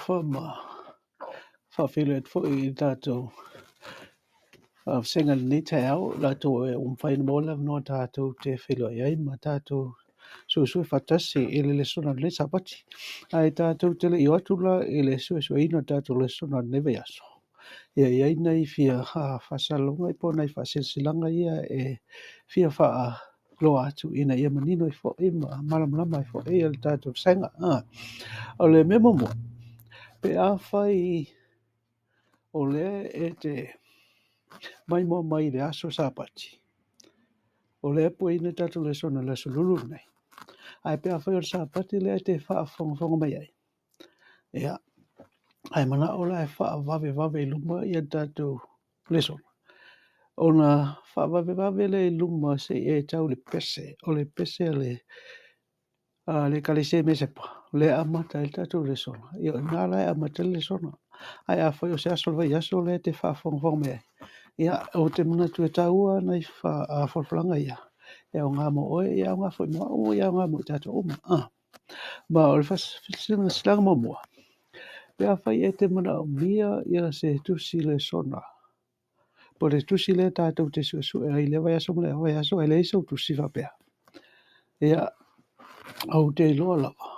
Faatalofa ma faafeiloai atu foi i le tatou vasega i lenei taeao, i latou ua mafai ona maua le avanoa tatou te feiloai ai ma tatou suesue faatasi i le lesona o lenei Sapati. Ae tatou te le i o atu la i le suesueina o le tatou lesona o lenei vaiaso, ia e i ai nai fia faasalalauga po o nai faasilasilaga ia e fia faailoa atu ina ia manino ai foi ma malamalama ai foi le tatou vasega. O le mea muamua, pe afai o lea e te maimoa mai i le aso Sapati, o lea e puaina le tatou lesona i le aso Lulu lenei, ae pe afai o le Sapati lea e te faafogafoga mai ai, ia, ae manao la e faavavevave i luma ia le tatou lesona, ona faavavevave lea i luma seia e tau i le pese, o le pese a le Ekalesia i Mesepa, lea e amata ai le tatou lesona, ia o i ina la e amata ai le lesona. Ae afai o se aso o le vaiaso lea e te faafogafoga mai ai, ia ou te manatu e taua nai folafolaga ia, e aoga mo oe, e aoga foi mo au, e aoga mo i tatou uma. Ma o le faasilasilaga muamua, pe afai e te manaomia ia se tusi lesona, po o le tusi lea tatou te suesue ai i lea vaiaso ma lea vaiaso, ae leai sou tusi faapea, ia, ou te iloa lava,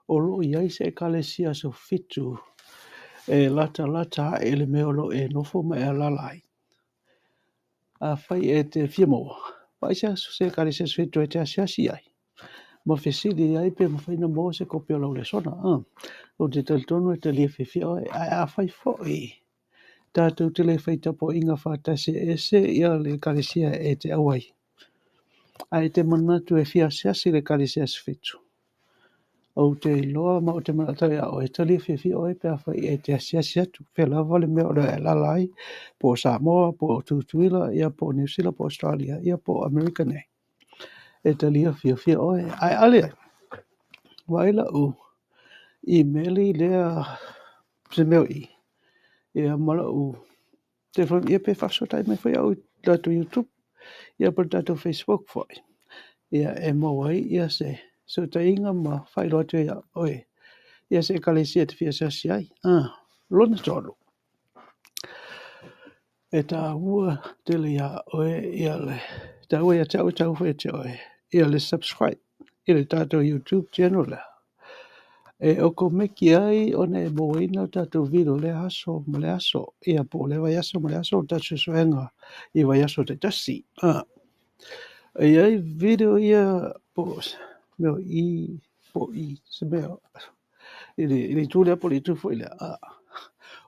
o lo o i ai se Ekalesia Aso Fitu e latalata ae i le mea o lo o e nofo ma e alaala ai. Afai e te fia maua, vaai se aso se Ekalesia Aso Fitu e te asiasi i ai, ma fesili i ai pe mafai ona maua se kopi o lau lesona. Ou te talitonu e talia fiafia oe. Ae afai foi tatou te le fai tapuaiga faatasi e ese ia le Ekalesia e te auai, ae e te manatu e fia asiasi i le Ekalesia Aso Fitu, ou te iloa ma ou te manatu ia oe, e talia fiafia oe pe afai e te asiasi atu, fea lava le mea o lo o e alaala ai, po o Samoa, po o Tutuila, ia po o Niu Sila, po o Australia, ia po o Amerika nei. E talia fiafia oe. Ae a leai, vaai lau imeli lea se mea o i, ia ma lau telefoni, ia pe faafesootai mai foi au i le tatou YouTube, ia po o le tatou Facebook foi, ia e maua ai ia se fesootaiga ma faailoa atu ai ia oe ia se Ekalesia e te fia asiasi ai. Lona tolu, e taua tele iā oe ia le taua ia te au e taua foi ia te oe ia le subscribe i le tatou YouTube channel lea. E okomeki ai ona e mauaina o tatou video i lea aso ma lea aso, ia po o lea vaiaso ma lea aso o tatou suesuega i vaiaso taitasi. E i ai video ia po o mea o i, po o i se mea i le itu lea po o le itu foi lea.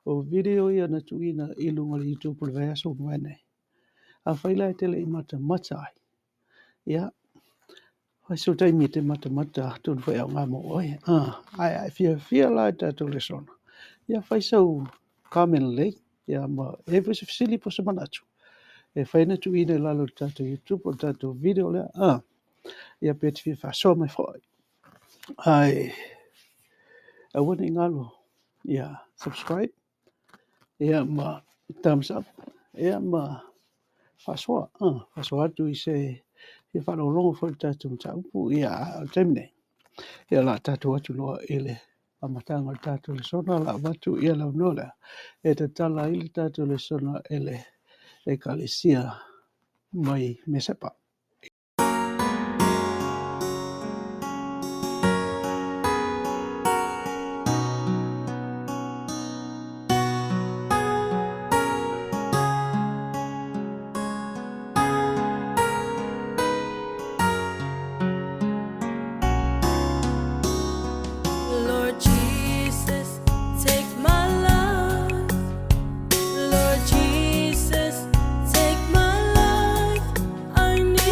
O video ia na tuuina i luga o le YouTube o le vaiaso ua mavae nei. Afai la e te le i matamata ai, ia, fai sou taimi e te matamata atonu foi e aoga mo oe. Ae a e fiafia la i le tatou lesona, ia fai sau comment lelei, ia ma e i ai foi se fesili po o se manatu, e fai ona tuuina i lalo o le tatou YouTube po o le tatou video lea. Ia pe te fia faasoa mai foi. Ae aua ne i galo, ia subscribe, ia ma thumbs up, ia ma faasoa, faasoa atu i se fia faalogologo foi i le tatou mataupu, ia a o le taimi nei, ia o le a tatou o atu loa i le amataga o le tatou lesona, o le a avatu ia le avanoa lea e tatala ai le tatou lesona e le Ekalesia mai Mesepa. Lord Jesus, take my life. Lord Jesus, take my life. I need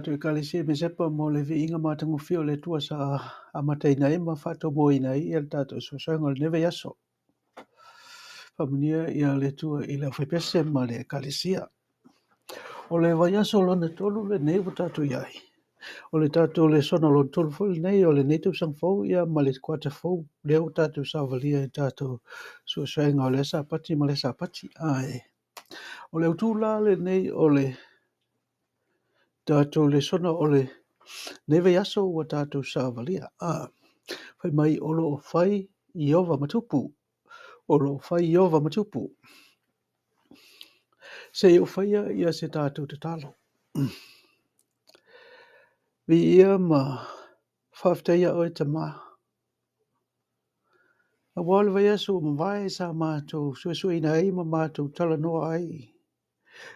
tatou Ekalesia i Mesepa mo le viiga matagofie o le Atua sa amataina ai ma faatomuaina ai le tatou suesuega o lenei vaiaso. Faamanuia ia le Atua i le aufaipese ma le Ekalesia. O le vaiaso lona tolu lenei ua tatou i ai. O le tatou lesona lona tolu foi lenei o lenei tausaga fou ia ma le kuata fou lea ua tatou savalia i tatou suesuega o lea Sapati ma lea Sapati. Ae o le autu la lenei o le tatou lesona o lenei vaiaso ua tatou savalia. Fai mai o lo o fai Ieova ma Tupu. O lo o fai Ieova ma Tupu. Se i ou faia ia se tatou tatalo. Viia ma faafetaia oe Tama. Aua o le vaiaso ua mavae sa matou suesueina ai ma matou talanoa ai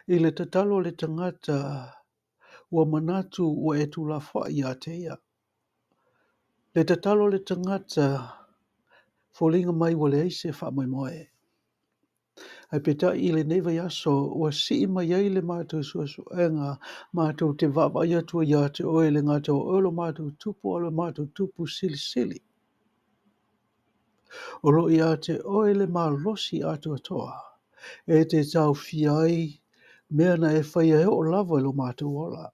i le tatalo a le tagata ua manatu ua e tuulafoai ia te ia. Le tatalo a le tagata foliga mai ua leai se faamoemoe. Ae peitai i lenei vaiaso ua sii mai ai le matou suesuega matou te vaavaai atu ai ia te oe e le gata o oe o lo matou Tupu a o lo matou Tupu Silisili. O lo o ia te oe le malosi atoatoa e te taofia ai mea na e faia e oo lava i lo matou ola.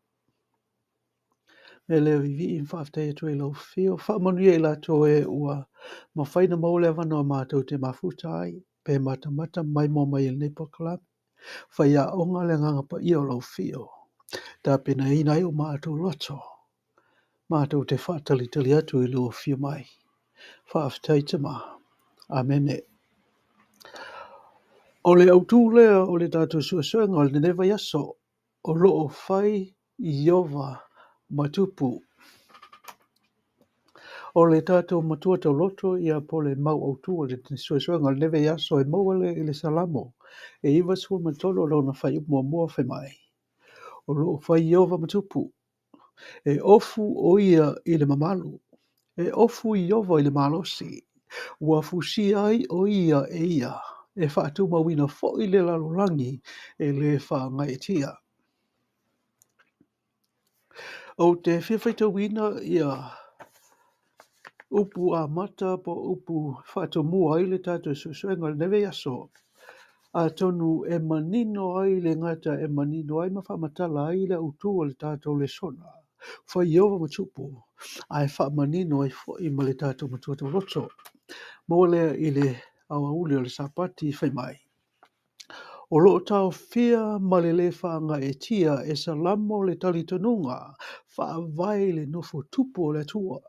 Mea lea viivii ma faafetai atu ai i lau afio. Faamanuia i latou e ua mafai ona maua le avanoa matou te mafuta ai pe matamata ma maimoa mai i lenei polokalame. Faiaoga le agaga paia o lau afio. Tapenaina ai o matou loto. Matou te faatalitali atu i lou afio mai. Faafetai Tama. Amene. O le autu lea o le tatou suesuega o lenei vaiaso, o lo o fai Ieova ma Tupu. O le tatou matua tauloto ia po o le mau autu o le suesuega o lenei vaiaso e maua lea i le Salamo e 93 lona fuaiupu muamua fai mai, O lo o fai Ieova ma Tupu, e ofu ʻo ia i le mamalu, e ofu Ieova i le malosi, ua fusia ai ʻo ia e ia, e faatumauina foi le lalolagi e lē faagaeetia. Ou te fia faitauina ia upu amata po o upu faatomua ai le tatou suesuega o lenei vaiaso, atonu e manino ai le gata e manino ai ma faamatala ai le autu o le tatou lesona, fai Ieova ma Tupu, ae faamanino ai foi ma le tatou matua tauloto. Maua lea i le aoauli o le Sapati fai mai. O lo o taofia ma le lē faagaeetia e Salamo le talitonuga faavae i le nofo tupu o le Atua.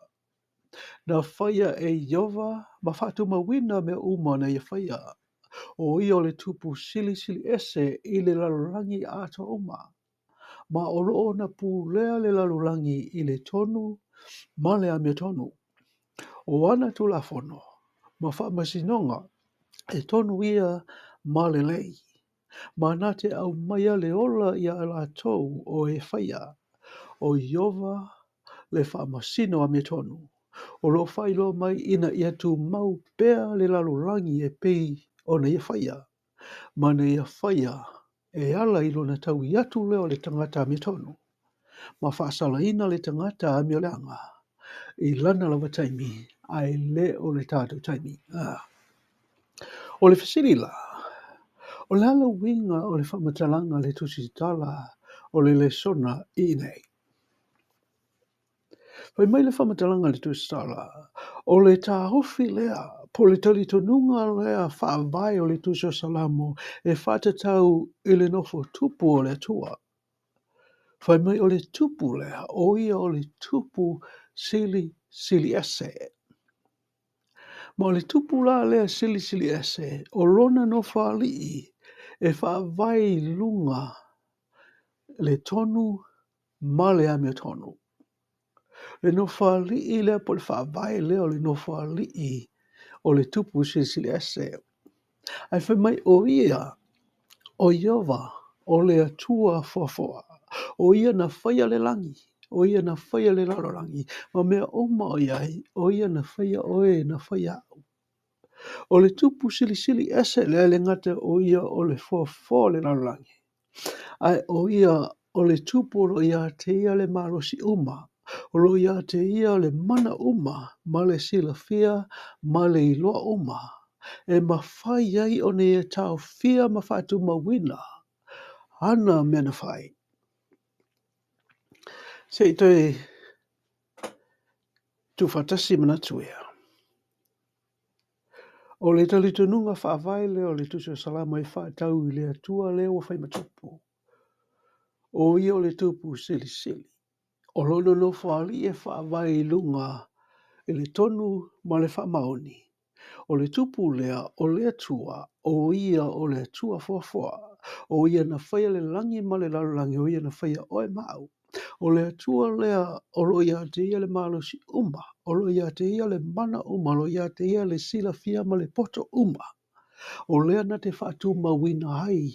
Na faia e Ieova ma faatumauina mea uma na ia faia. O ia o le Tupu silisili ese i le lalolagi atoa uma, ma o lo o na pulea le lalolagi i le tonu ma le amiotonu. O ana Tulafono ma faamasinoga e tonu ia ma lelei, ma na te aumaia le ola iā latou o e faia, o Ieova le faamasino amiotonu, o lo o faailoa mai ina ia tumau pea le lalolagi e pei ona ia faia, ma na ia faia e ala i lona taui atu lea o le tagata amiotonu, ma faasalaina le tagata amioleaga i lana lava taimi, ae le o le tatou taimi. O le fesili la, o le a le uiga o le faamatalaga a le Tusi Tatala o le lesona i inei? Fai mai le faamatalaga a le Tusi Tatala, o le taofi lea, po o le talitonuga lea faavae o le Tusi o Salamo e faatatau i le nofo tupu o le Atua. Fai mai o le tupu lea, o ia o le tupu silisili ese. Ma o le tupu la lea silisili ese, o lona nofoalii e faavae i luga le tonu ma le amiotonu. Le nofoalii lea po o le faavae lea o le nofoalii o le tupu silisili ese. Ae fai mai o ia, o Ieova, o le Atua foafoa. O ia na faia le lagi, o ia na faia le lalolagi, ma mea uma o i ai, o ia na faia oe, na faia au. O le tupu silisili ese lea e le gata o ia o le foafoa o le lalolagi, ae o ia o le Tupu o lo o ia te ia le malosi uma, o lo o ia te ia le mana uma ma le silafia ma le iloa uma, e mafai ai ona ia taofia ma faatumauina ana mea na fai. Se i toe tuufaatasi manatu ia. O le talitonuga faavae lea o le Tusi o Salamo e faatatau i le Atua lea ua fai ma Tupu. O ia o le Tupu Silisili. O lona Nofoalii e faavae i luga i le tonu ma le faamaoni. O le Tupu lea o le Atua, o ia o le Atua foafoa. O ia na faia le lagi ma le lalolagi, o ia na faia oe ma au. O le Atua lea o lo o ia te ia le malosi uma, o lo o ia te ia le mana uma, o lo o ia te ia le silafia ma le poto uma. O lea na te faatumauina ai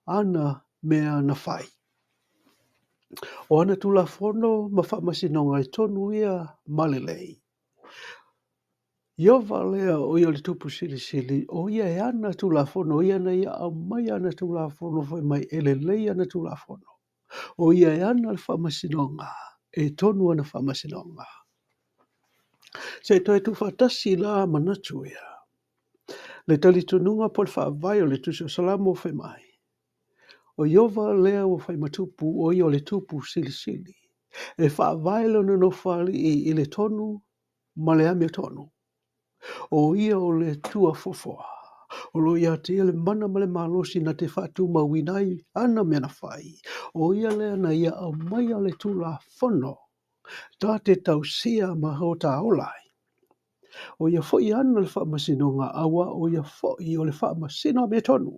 ana mea na fai. O ana tulafono ma faamasinoga e tonu ia ma lelei. Ieova lea o ia o le Tupu Silisili, o ia e ana Tulafono, o ia na ia aumaia ana Tulafono fai mai e lelei ana Tulafono. O ia e ana le faamasinoga, e tonu ana faamasinoga. Se i toe tuufaatasi la manatu ia. Le talitonuga po o le faavae o le Tusi o Salamo fai mai, o Ieova lea ua fai ma Tupu, o ia o le Tupu Silisili. E faavae lona Nofoalii i le tonu ma le amiotonu. O ia o le Atua foafoa. O lo o ia te ia le mana ma le malosi na te faatumauina ai ana mea na fai. O ia lea na ia aumaia le Tulafono ta te tausia ma o ta ola ai. O ia foi e ana le faamasinoga, auā o ia foi o le faamasino amiotonu.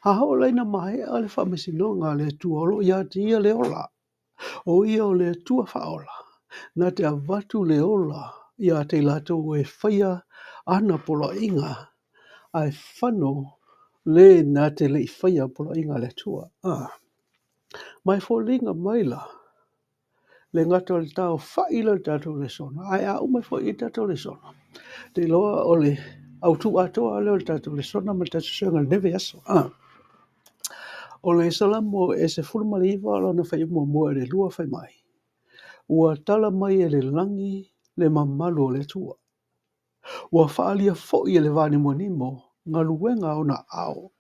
A oo la ina maea le faamasinoga a le Atua, o lo o ia te ia le ola. O ia o le Atua faaola, na te avatu le ola ia te i latou e faia ana poloaiga, ae fano le na te le i faia poloaiga a le Atua. Ma e foliga mai la, le gata o le taofa'i lea o le tatou lesona, ae a uma foi i le tatou lesona, te iloa o le autū atoa lea o le tatou lesona ma le tatou suega i lenei vaiaso. O le Salamo e 19 lona fuaiupu muamua i le 2 fai mai, Ua tala mai e le lagi le mamalu o le Atua. Ua faaalia foi e le vanimonimo galuega a ona aao.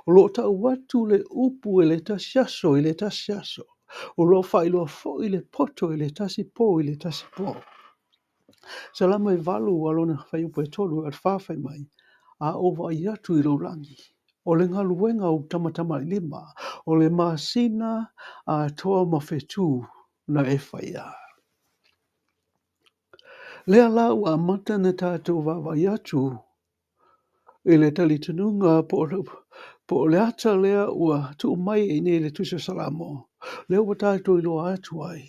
O lo o tau atu le upu e le tasi aso i le tasi aso. O lo o faailoa foi le poto e le tasi po i le tasi po. Salamo e 8 a lona fuaiupu e 3 e o le 4 fai mai, A ou vaai atu i lou lagi, o le galuega a ou tamatamailima, o le masina atoa ma fetu na e faia. Lea la ua amata ona tatou vaavaai atu i le talitonuga po o le ata lea ua tuu mai i inei i le Tusi o Salamo, lea ua tatou iloa atu ai,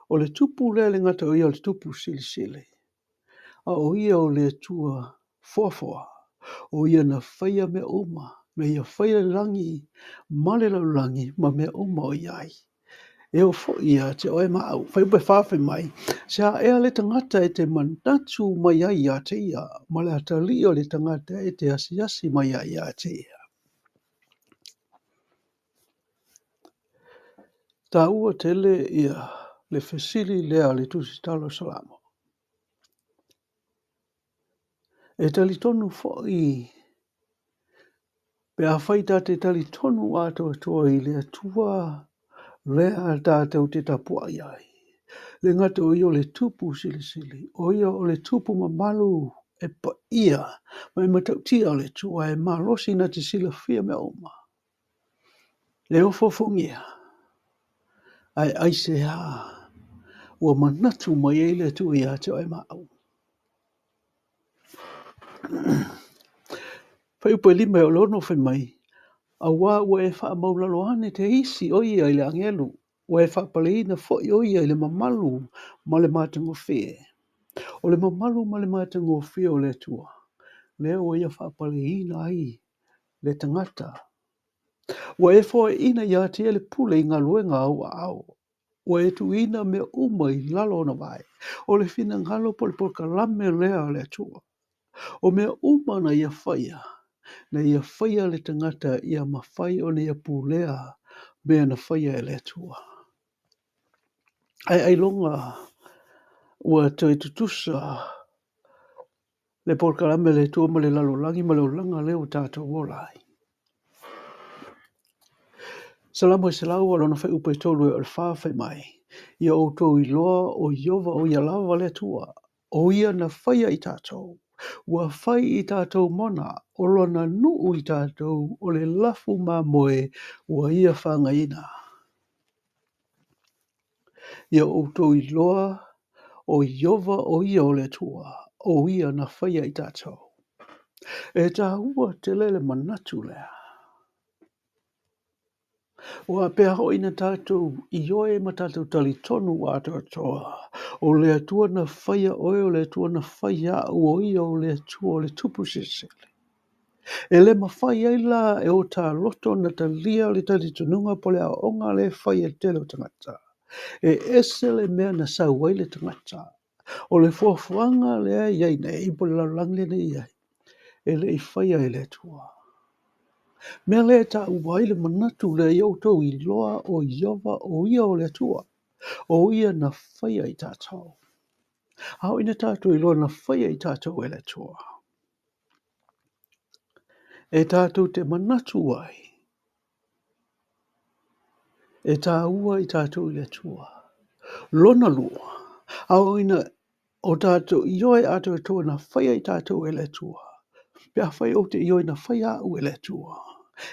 o le Tupu lea e le gata o ia o le Tupu Silisili, a o ia o le Atua foafoa, o ia na faia mea uma, na ia faia le lagi ma le lalolagi ma mea uma o i ai. E oo foi ia te oe ma au. Fuaiupu e 4 fai mai, Se a ea le tagata e te manatu mai ai ia te ia, ma le atalii o le tagata e te asiasi mai ai ia te ia. Taua tele ia le fesili lea a le Tusitala o Salamo. E talitonu foi pe afai ta te talitonu atoatoa i le Atua lea tatou te tapuai ai. Le gata o ia o le Tupu Silisili, o ia o le Tupu mamalu e paia ma e matautia o le Atua e malosi na te silafia mea uma. E ofoofogia, ae aisea ua manatu mai ai le Atua ia te oe ma au. Fuaiupu e 5 e o le 6 fai mai, Auā ua e faamaulalo ane te isi o ia i le agelu, ua e faapaleina foi o ia i le mamalu ma le matagofie. O le mamalu ma le matagofie o le Atua, lea ua ia faapaleina ai le tagata. Ua e foaiina ia te ia le pule i galuega a ou aao. Ua e tuuina mea uma i lalo o ona vae. O le finagalo po o le polokalame lea a le Atua. O mea uma na ia faia, na ia faia le tagata ia mafai ona ia pulea mea na faia e le Atua. Ae ailoga ua toe tutusa le polokalame a le Atua ma le lalolagi ma le olaga lea ua tatou ola ai. Salamo e 100 a lona fuaiupu e 3 e oo i le 4 fai mai, Ia outou iloa o Ieova o ia lava le Atua, o ia na faia i tatou, ua fai i tatou mona, o lona nuu i tatou, o le lafu mamoe ua ia fagaiina. Ia outou iloa o Ieova o ia o le Atua, o ia na faia i tatou. E tāua tele le manatu lea. Ua pea hoi na tātou ioe ma tātou talitonu atoatoa. O le Atua na faia oe, o le Atua na faia au, o ia o le Atua o le tupu silisili. E le mawhai ai la e o tā loto na talia le talitonuga po le aoaoga le fai e tele o tagata. E ese le mea na sau ai le tagata. O le fuafuaga lea i ai nei, po le lalolagi lenei i ai, e le i faia e le Atua. Mea lea e tāua ai le manatu lea ia outou iloa o Ieova o ia o le Atua. O ia na faia i tātou. A o ina tātou iloa na faia i tātou e le Atua. E tātou te manatu ai. E tāua i tātou i le Atua. Lona lua. A o ina o tātou ioe atoatoa na faia i tātou e le Atua. Pe a whai o te ioe na faia au e le Atua.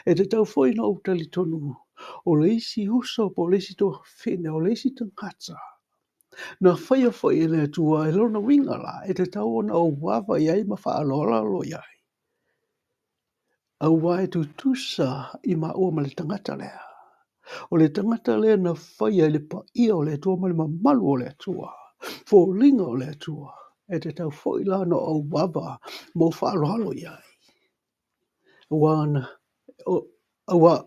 E te tau foi na o talitonu o le isi uso po o le isi tuafafine o le isi tagata. Na faia foi e le Atua e lona uiga la e tatau ona ou ava i ai ma faaaloalo i ai. Auā e tutusa i maua ma le tagata lea. O le tagata lea na faia i le paia o le Atua ma le mamalu o le Atua. Foliga o le Atua. E te tau foi la na ou ava ma ou faaaloalo i ai. Auā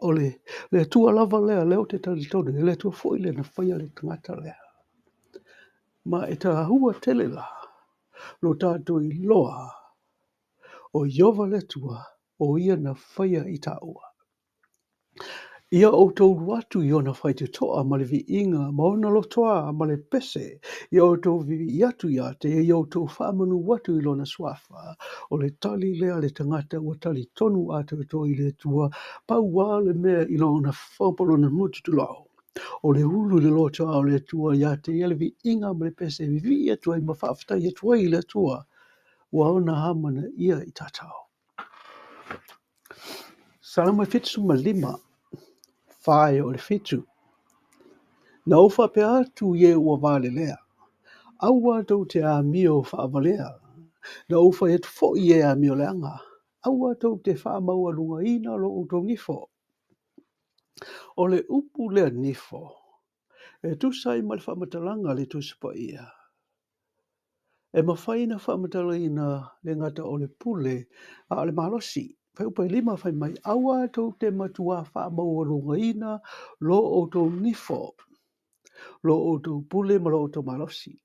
o le Atua lava lea, lea ou te talitonu, e le Atua foi lea na faia le tagata lea. Ma e tāua tele la, lo tātou iloa o Ieova le Atua, o ia na faia i tāua. Ia outou ulu atu i ona faitotoa ma le viiga, ma ona lotoa ma le pese. Ia outou vivii atu ia te ia, ia outou faamanu atu i lona suafa. O le tali lea le tagata ua talitonu atoatoa i le Atua, pau lava le mea i lona po lona gutu tulou. O le ulu i le lotoa o le Atua ia te ia le viiga ma le pese e vivii atu ai ma faafetai atu ai i le Atua. Ua ona amanaia i tātou. Salamo e 75, 4 o le 7. Na ou faapea atu i e ua valelea. Aua tou te amio faavalea. Na ou fai atu foi i e amio leaga. Aua tou te faamaualugaina lo outou nifo. O le upu lea nifo, e tusa ai ma le faamatalaga a le Tusi Paia. E mafai na faamatalaina le gata o le pule a o le malosi. Fuaiupu e 5 fai mai, aua tou te matua faamaualugaina lo outou nifo, lo outou pule ma lo outou malosi.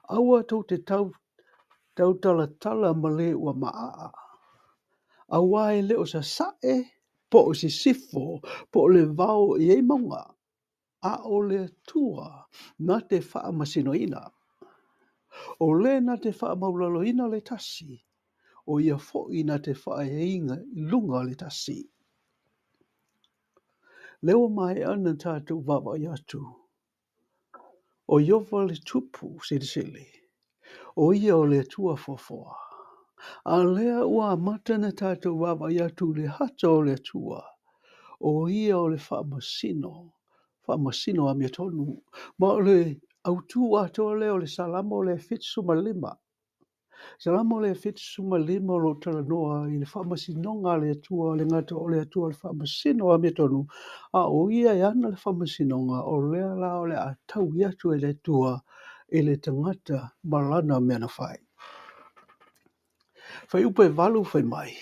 Aua tou te tautalatala ma le ua maa. Aua e le o sasae, po o sisifo, po o le vao i ai mauga. A o le Atua na te faamasinoina. O le na te faamaulaloina le tasi, o ia foi na te whaeinga i lunga le tasi. Lea ua maea na tātou vaavaai atu. O Ieova le tupu silisili. O ia o le Atua fuafua. A lea ua amata na tātou vaavaai atu i le hata o le Atua. O ia o le faamasino. Faamasino amiotonu. Ma o le autu atoa lea o le Salamo le 75. Salamo le 75 o lo talanoa i le faamasinoga a le Atua, le gata o le Atua le faamasino amiotonu, a o ia e ana le faamasinoga, o lea la o le a taui atu e le Atua i le tagata ma lana mea na fai. Fuaiupu e 8 fai mai,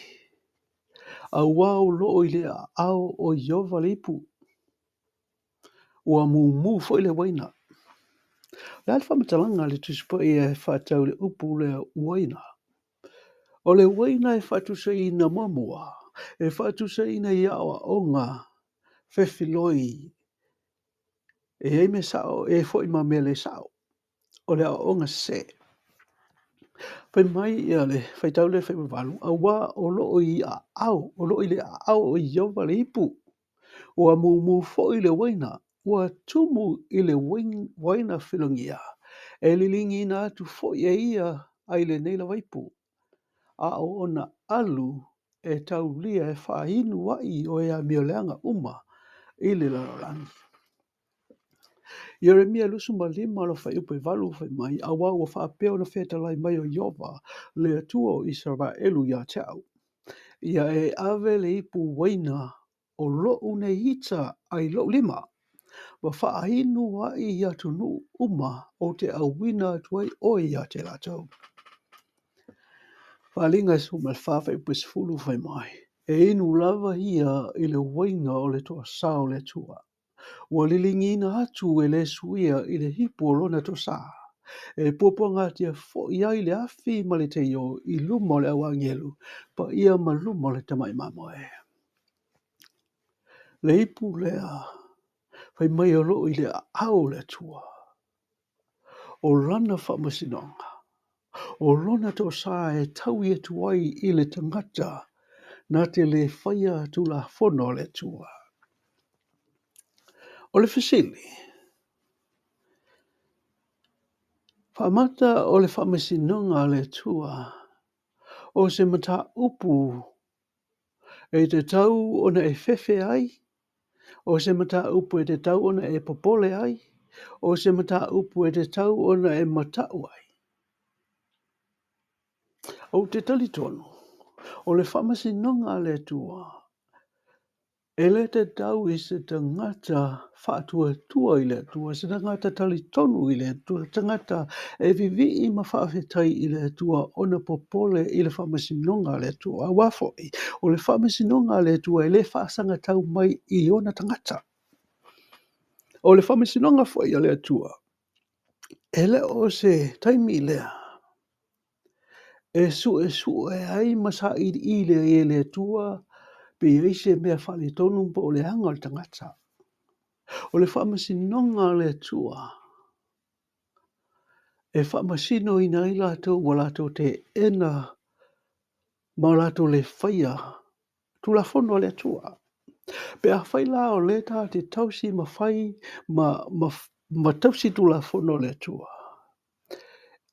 auā o loo i le aao o Ieova le ipu, ua mumu foi le uaina. Le a le faamatalaga a le Tusi Paia e faatatau i le upu lea uaina. O le uaina e faatusaina muamua, e faatusaina i aoaoga Fefiloi e i ai mea sao, e i ai foi ma mea le sao. O le aoaoga sese. Fai mai ia le faitau lea fuaiupu 8, auā o lo o i aao, o lo o i le aao o Ieova le ipu, ua mumu foi le uaina, ua tumu i le uaina filogia, e liligiina atu foi e ia ai lenei lava ipu, a o ona alu e taulia e faainu ai o e amioleaga uma i le lalolagi. Ieremia 25 le fuaiupu 8 fai mai, auā ua faapea ona fetalai mai o Ieova, le Atua o Isaraelu ia te au, Ia e ave le ipu uaina o loʻu nei ita ai lou lima, ma faainu ai i atunuu uma ou te auina atu ai oe ia te latou. Faaaliga 14 fuaiupu 10 fai mai, e inu lava ia i le uaina o le toasā o le Atua. Ua liligiina atu e le suia i le ipu o lona toasā. E puapuagatia foi ai le afi ma le teio i luma o le au agelu paia ma luma o le Tamai Mamoe. Le ipu lea, fai mai o lo o i le aao o le Atua, o lana faamasinoga, o lona toasā e taui atu ai i le tagata na te le faia Tulafono a le Atua. O le fesili, faamata o le faamasinoga a le Atua o se mataupu e tatau ona e fefe ai, o se mataupu e tatau ona e popole ai, o se mataupu e tatau ona e mata'u ai? Ou te talitonu, o le faamasinoga a le Atua, e le tatau i se tagata faatuatua i le Atua, se tagata talitonu i le Atua, se tagata e vivii ma faafetai i le Atua ona popole i le faamasinoga a le Atua. Auā foi, o le faamasinoga a le Atua e le faasagatau mai i ona tagata. O le faamasinoga foi a le Atua, e le o se taimi lea e suesue ai ma sailiili ai e le Atua pe i ai se mea faaletonu po o le aga o le tagata. O le faamasinoga a le Atua e faamasinoina ai latou ua latou teena ma latou le faia Tulafono a le Atua. Pe afai la o lea ta te tausi ma fai ma tausi Tulafono a le Atua,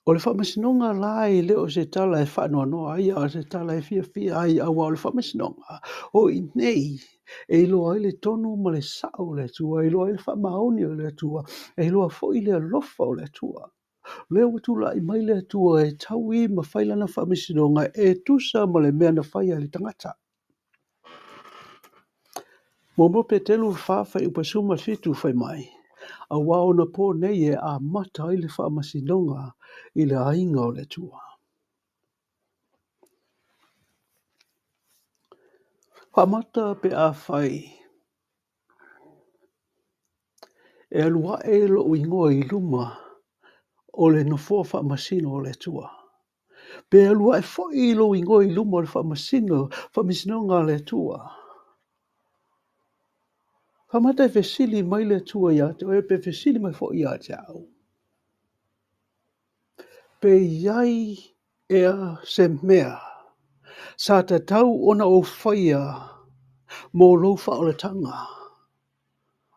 o le faamasinoga la e le o se tala e faanoanoa ai, a o se tala e fiafia ai, auā o le faamasinoga o i nei e iloa ai le tonu ma le sao o le Atua, e iloa ai le faamaoni o le Atua, e iloa foi le alofa o le Atua. Lea ua tulai mai le Atua e taui ma fai lana faamasinoga e tusa ma le mea na faia e le tagata. 1 Peteru 4 fuaiupu 17 fai mai, auā onapo nei e amata ai le faamasinoga i le aiga o le Atua. Faamata pe afai e alu ae lou igoa i luma o le nofoa faamasino o le Atua. Pe alu ae foi lou igoa i luma o le faamasinoga a le Atua. Faamata e fesili mai le Atua ia te oe, pe fesili mai foi ia te au. Pe i ai ea se mea sa tatau ona ou faia mo lou faaolataga,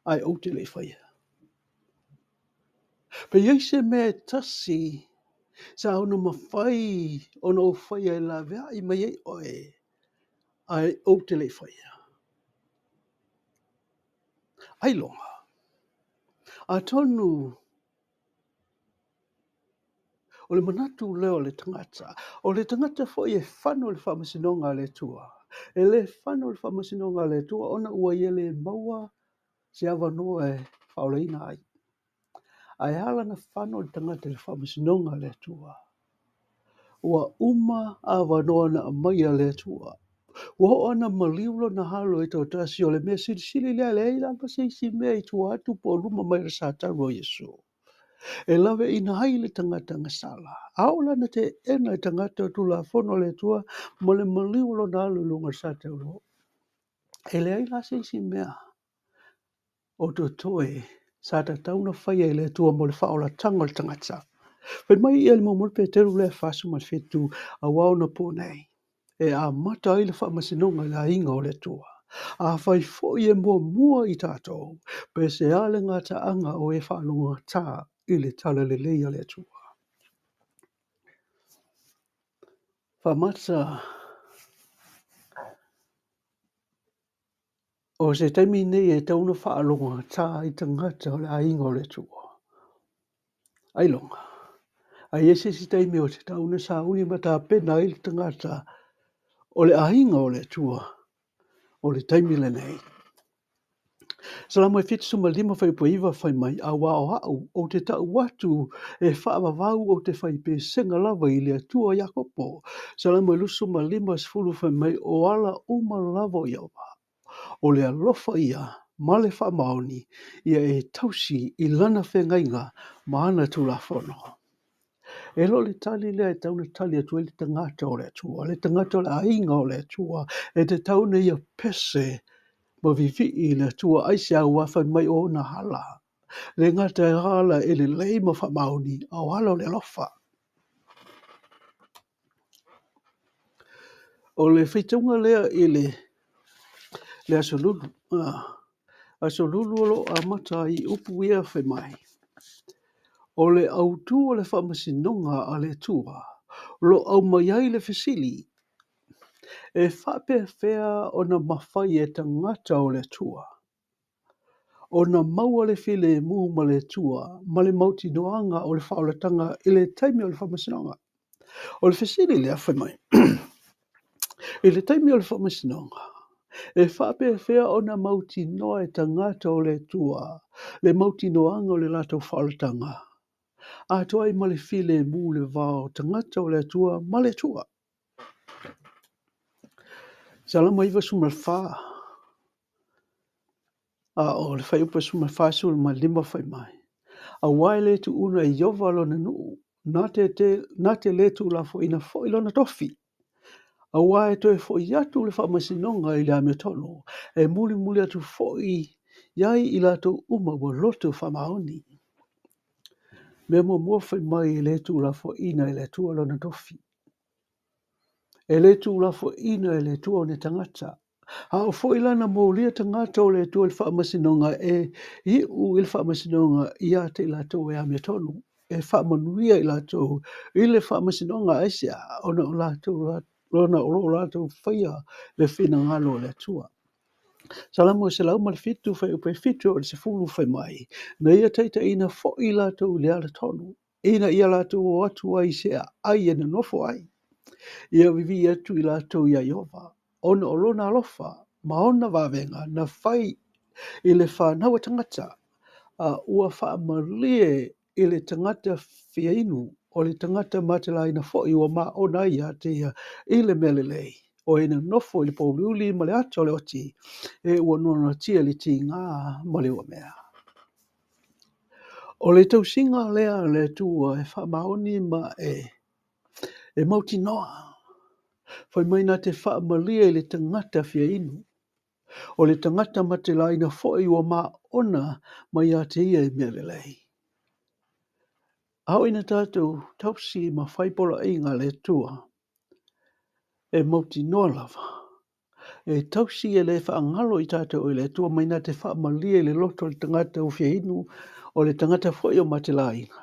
ae ou te le i faia. Pe i ai se mea e tasi sa ono mafai ona ou faia e laveai mai ai oe, ae ou te le i faia. Ailoga, atonu o le manatu lea o le tagata, o le tagata foi e fano i le faamasinoga a le Atua. E le fano i le faamasinoga a le Atua ona ua ia le maua se avanoa e faaolaina ai. Ae ala na fano le tagata i le faamasinoga a le Atua. Ua uma avanoa na aumai a le Atua. Ua oo ana maliu lona alo i toatasi o le mea silisili lea leai lava se isi mea i tua atu po o luma mai o le sa taulu o Iesu. E laveaiina ai le tagata gasala. A oo la ina teena e tagata o Tulafono a le Atua ma le maliu o lona alo i luga o le sa taulu, e leai la se isi mea o totoe sa tatau ona faia e le Atua mo le faaolataga o le tagata. Fai mai ia le muamua Peteru lea 47, aua ona po nei, e amata ai le faamasinoga i le aiga o le Atua. Afai foi e muamua i tatou, pe se a le gataaga o e faalogogata i le talalelei a le Atua. Faamata o se taimi nei e tatau ona faalogogata ai tagata o le aiga o le Atua. Ailoga, a i ai se isi taimi o tatau ona sauni ma tapena ai le tagata o le aiga o le Atua, o le taimi lenei. Salamo e 75 fuaiupu e 9 fai mai, aua o au ou te tau atu e faavavau ou te fai pesega lava i le Atua o Iakopo. Salamo e 25 10 fai mai, o ala uma lava o Ieova, o le alofa ia ma le faamaoni, ia e tausi i lana feagaiga ma ana tulafono. E le o le tali lea e tatau ona tali atu ai le tagata o le Atua, le tagata o le aiga o le Atua, e tatau ona ia pese ma vivii i le Atua, aisea aua fai mai o ona ala. Le gata e ala e lelei ma faamaoni, a o ala o le alofa. O le faitauga lea i le Aso Lulu. Aso Lulu o lo o amata ai i upu ia fai mai. O le autū o le faamasinoga a le Atua, o lo o aumai ai le fesili, e faapefea ona mafai e tagata o le Atua ona maua le filemu ma le Atua ma le mautinoaga o le faaolataga i le taimi o le faamasinoga. O le fesili lea fai mai, i le taimi o le faamasinoga, e faapefea ona mautinoa e tagata o le Atua le mautinoaga o le latou faaolataga, atoa ai ma le filemu le va o tagata o le Atua ma le Atua. Salamo 94, a o le fuaiupu 45 fai mai, aua e le tuuna e Ieova lona nuu, na te le tuulafoaiina foi lona tofi. Aua e toe foi atu le faamasinoga i le amiotonu, e mulimuli atu foi iai i latou uma ua loto faamaoni. Mea muamua fai mai e le tuulafoaiina e le Atua lona tofi. E le tuulafoaiina e le Atua ona tagata. A o foi lana molia tagata o le Atua i le faamasinoga e iu i le faamasinoga ia te i latou e amiotonu. E faamanuia i latou i le faamasinoga aisea ona o latou ona o lo latou faia le finagalo o le Atua. Salamo 107 fuaiupu e 7 o le 10 fai mai, na ia taitaiina foi latou i le alatonu, ina ia latou o atu ai se aai e nonofo ai. Ia vivii atu i latou ia Ieova, ona o lona alofa ma ona vavega na fai i le whanau a tagata, a ua faamalie i le tagata fiainu, o le tagata matelaina foi ua maona ai ia te ia i le mea lelei. O e nonofo i le pōuliuli ma le ata o le oti, e ua noanoatia le tīgā ma le uamea. O le tausiga lea le Atua e faamaoni ma e mautinoa. Fai mai nā te faamalie i le tagata fiainu. O le tagata matelaina foi ua maona mai ia te ia i mea lelei. A o ina tātou tausi ma fai poloaiga a le Atua, e mautinoa lava. E tausi e le whaangalo i tātou i le Atua mai nā te faamalie i le loto o le tagata o fiainu, o le tagata foi o matelaina.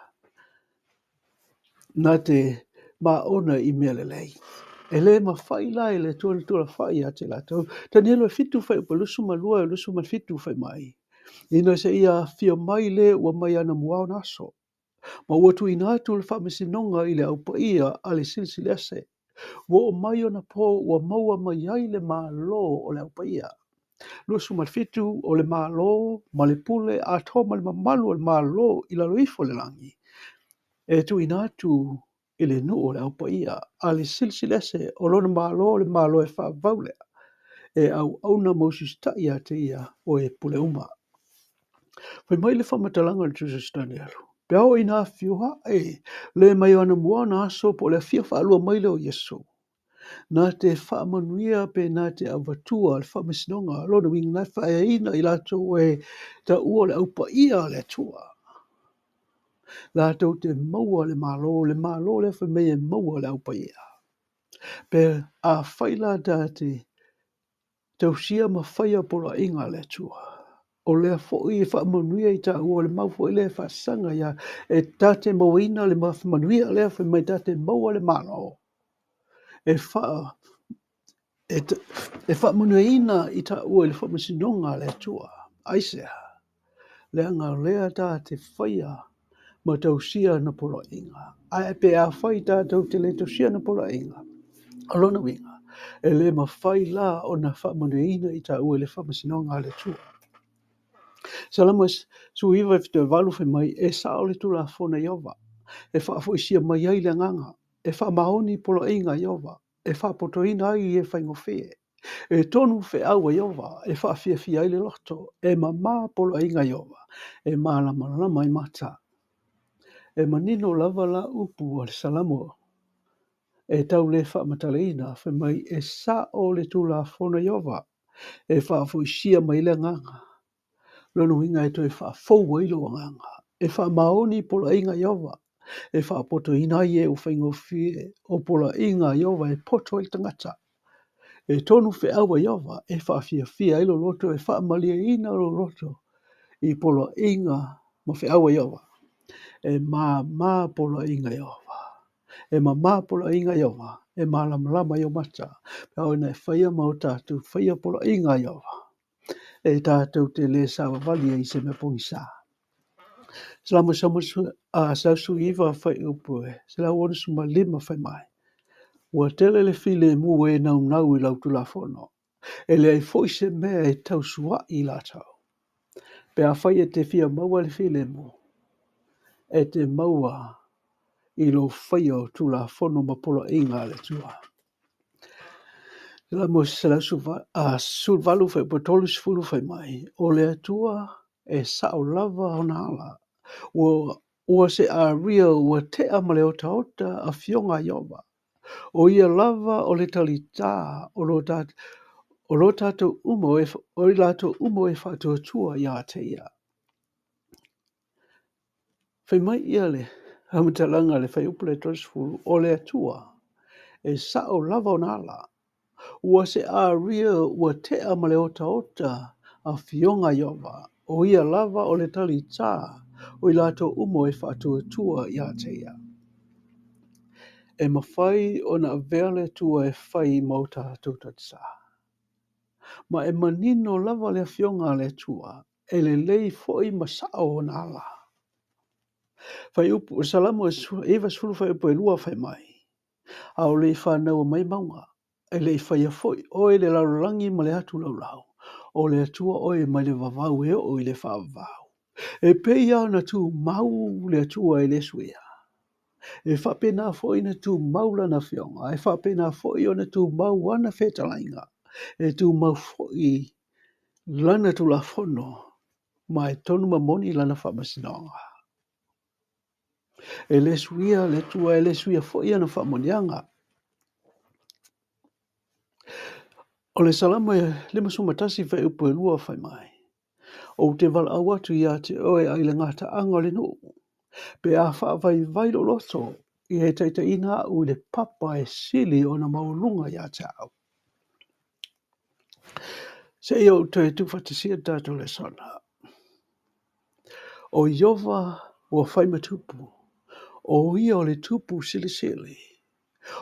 Nā te maona i mea lelei. E le mawhai la i le Atua na tula whai a te latou. Tanielo e 7 whai upa 22 e 27 whai mai. Ina se ia fia mai le ua mai ana mua o naso. Ma ua tuuina atu le faamasinoga i le aupaia a le Silisili Ese. Ua oo mai ona po ua maua mai ai le malo o le aupaia. 27 o le malo ma le pule atoa ma le mamalu o le malo i lalo ifo o le lagi. E tuuina atu i le nuu o le aupaia a le Silisili Ese o lona malo o le malo e faavavau lea. E auauna ma usiusitai ia te ia o e pule uma. Fai mai le faamatalaga o le Tusisi Tanielo. Pe ao ina afio ae le mai o ana mua ona aso po o le afio faalua mai lea o Iesu. Na te faamanuia pe na te avatua le faamasinoga, lona uiga na faaeaina i latou e taua le au paia a le Atua. Latou te maua le Malo, le Malo lea fai mai e maua e le au paia. Pe afai la ta te tausia ma faia poloaiga a le Atua, o lea foi e faamanuia i taua le mau foi lea e faasaga ia e ta te mauaina le manuia lea fai mai ta te maua le Malo e e faamanuiaina i taua i le faamasinoga a le Atua. Aisea? Leaga o lea ta te faia ma tausia ana poloaiga. Ae pe afai tatou te le tausia ana poloaiga, o lona uiga, e le mafai la ona faamanuiaina i taua i le faamasinoga a le Atua. Salamo 19:78 fai mai, e sao le Tulafono a Ieova, e faafoisia mai ai le agaga, e faamaoni poloaiga a Ieova, e faapotoina ai e faigofie. E tonu feau a Ieova, e faafiafia ai le loto, e mamā poloaiga a Ieova, e malamalama ai mata. E manino lava la upu a le Salamo e tau le faamatalaina, fai mai e sao le Tulafono a Ieova, e faafoisia mai le agaga. Lona uiga e toe faafou ai lou agaga, e faamaoni poloaiga a Ieova, e faapotoina ai e ua faigofie, o poloaiga a Ieova e poto ai le tagata. E tonu feau a Ieova, e faafiafia ai lou loto, e faamalieina lou loto i poloaiga ma feau a Ieova. E māmā poloaiga a Ieova. E mamā poloaiga a Ieova, e malamalama ai ou mata. Pe a oo ina e faia ma o tatou faia poloaiga a Ieova, e tatou te le savavali ai i se mea pogisa. Salamo 119 fuaiupu 165 fai mai, Ua tele le filemu o e naunau i lau Tulafono, e leai foi se mea e tausua'i i latou. Pe afai e te fia maua le filemu, e te maua i lou faia o Tulafono ma poloaiga a le Atua. Salamo 118 fuaiupu 30 fai mai, O le Atua e sao lava ona ala, ua se aria ua tea ma le otaota afioga a Ieova. O ia lava o le talitā o lo tatou uma o i latou uma o e faatuatua ia te ia. Fai mai ia le faamatalaga le fuaiupu lea 30, o le Atua e sao lava ona ala, ua se aria ua tea ma le otaota afioga a Ieova, o ia lava o le talitā o i latou uma e faatuatua ia te ia. E mafai ona avea le Atua e fai ma o tatou talitā. Ma e manino lava le afioga a le Atua, e lelei foi ma sao ona ala. Fuaiupu Salamo 90 fuaiupu 2 fai mai, A o le i whānaua mai mauga, e le i whaia foi oe le lalolagi ma le atu laulau, o le Atua oe mai le vavau e oo i le faavavau. E pei ona tumau le Atua e le suia. E faapena foi na tumau lana afioga, e faapena foi ona tumau ana fetalaiga, e tumau foi lana Tulafono, ma e tonu ma moni lana faamasinoga. E le suia le Atua, e le suia foi ana faamanuiaga. O le Salamo e 51 fuaiupu 2 fai mai, Ou te valaau atu ia te oe ai le gataaga o le nuu, pe a faavaivai lou loto, ia e taitaiina au i le papa e sili ona maualuga ia te au. Se i ou toe tuufaatasia le tatou lesona. O Ieova ua fai ma tupu, o ia o le tupu silisili.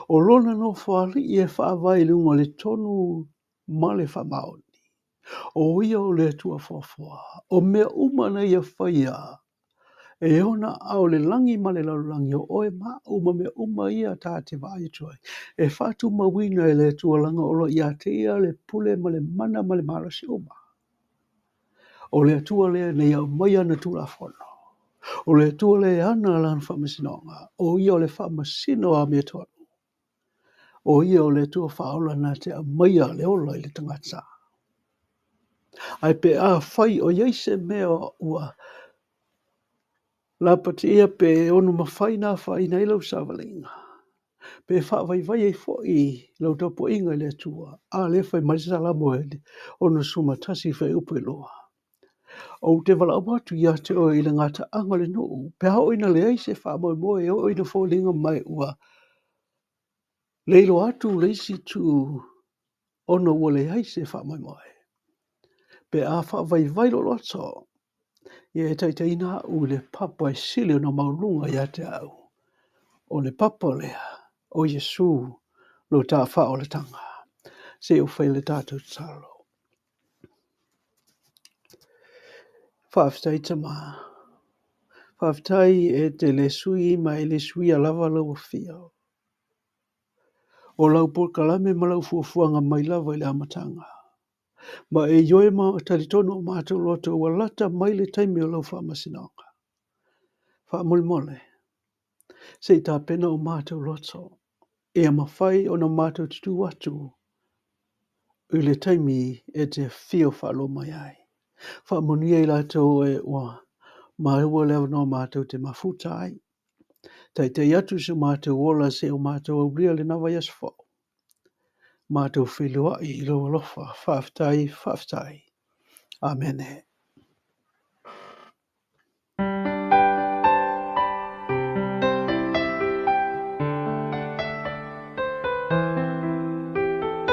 O lona nofoalii e faavae i luga o le tonu ma le faamaoni. O ia o le Atua foafoa, o mea uma na ia faia, e ona ao le lagi ma le lalolagi o oe ma au ma mea uma ia ta te vaai atu ai. E faatumauina e le Atua laga o lo o ia te ia le pule ma le mana ma le malosi uma. O le Atua lea na ia aumaia ana Tulafono. O le Atua lea e ana lana faamasinoga. O ia o le faamasino amiotonu. O ia o le Atua faaola na te aumaia le ola i le tagata. Ae pe afai o iai se mea ua lapatia pe ono mafai na afaina ai lau savaliga. Pe faavaivai ai foi lau tapuaiga i le Atua, a lea e fai mai le Salamo e 61 fuaiupu 2. Ou te valaau atu ia te oe i le gataaga o le nuu, pe a oo ina leai se faamoemoe, e oo ina foliga mai ua le iloa atu le isi itu ona ua leai se faamoemoe. Pe a faavaivai lou loto, ia e taitaiina au i le papa e sili ona maualuga ia te au. O le papa lea, o Iesu lo ta faaolataga. Se i ou faia le tatou tatalo. Faafetai Tama. Faafetai e te le sui ma e le suia lava lau afio. O lau polokalame ma lau fuafuaga mai lava i le amataga. Ma e ioe ma talitonu o matou loto ua lata mai le taimi o lau faamasinoga. Faamolemole, se i tapena o matou loto, ia mafai ona matou tutū atu i le taimi e te afio faaloa mai ai. Faamanuia i latou e ua maua le avanoa matou te mafuta ai. Taitai atu si o matou ola se i o matou aulia lena vaiaso fou. Matou feiloai i lou alofa. Faafetai, faafetai. Amene.